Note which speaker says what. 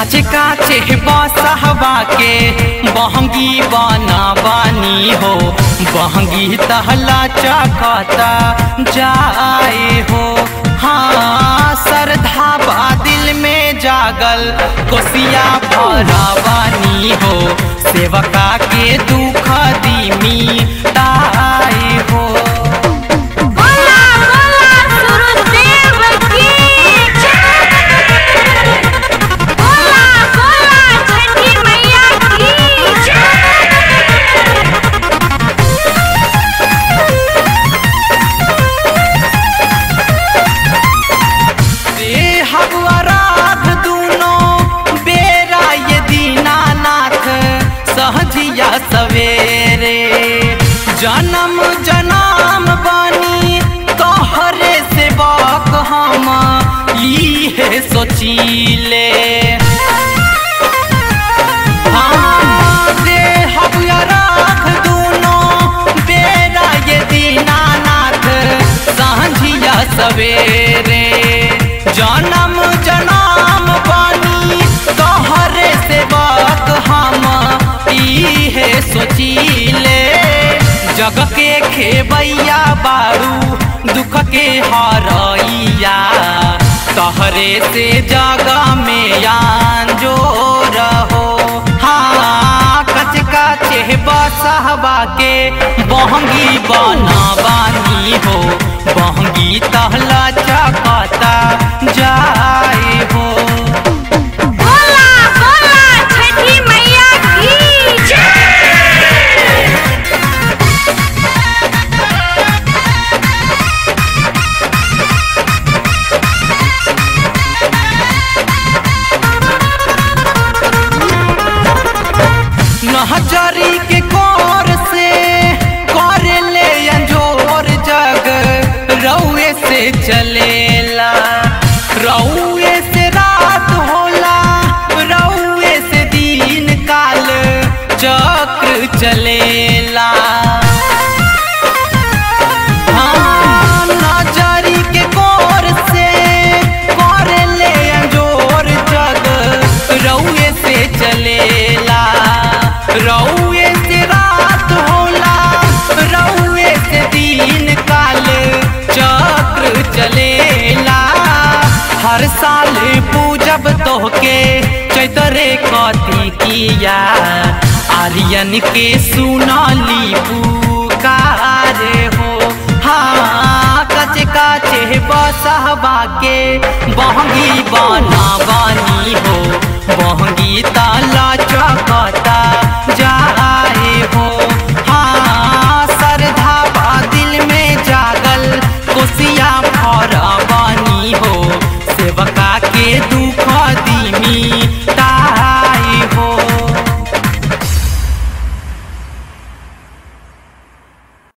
Speaker 1: कचे काचे बसहवा के बहंगी बना बानी हो, बहंगी तहला चकता जाए हो। हाँ श्रद्धा बा दिल में जागल कोसिया भरा बानी हो, सेवका के दुख दिमी ताए हो।
Speaker 2: बोला बोला सूरज देव की जय। बोला बोला छठी मैया की जय।
Speaker 1: सहजिया सवेरे जन्म जनाम बानी तोहरे सेवक हम इहे सोचीले। हाँ देहब अराध दूनो बेरा ये दीनानाथ सहजिया सवेरे जन्म जनाम बानी तोहरे सेवक हम इहे सोचीले। जग के खेबैया बारू दुख के हरैया, तोहरे से जग में आंजोर हो। हाँ कच काचे बसहवा के बहंगी बना बानी हो, बहंगी तहला चकता जाए हो।
Speaker 2: बोला बोला छठी मैया की जय।
Speaker 1: नहजरी के कोर से कर ले अंजोर जग रउए से चलेला, रउए से रात होला रउए से दिन काल चक्र चलेला। हाँ नजरी के कोर से कर ले अंजोर जग रउए से चलेला, रउए से रात होला रउए से दिन काल चक्र चलेला। हर साल पूजब तोहके चैतरे कथी किया, आर्यन के सुनाली पुकार हो। हाँ कचे काचे बसहवा के बहंगी बना बानी हो, बहंगी ताला चकता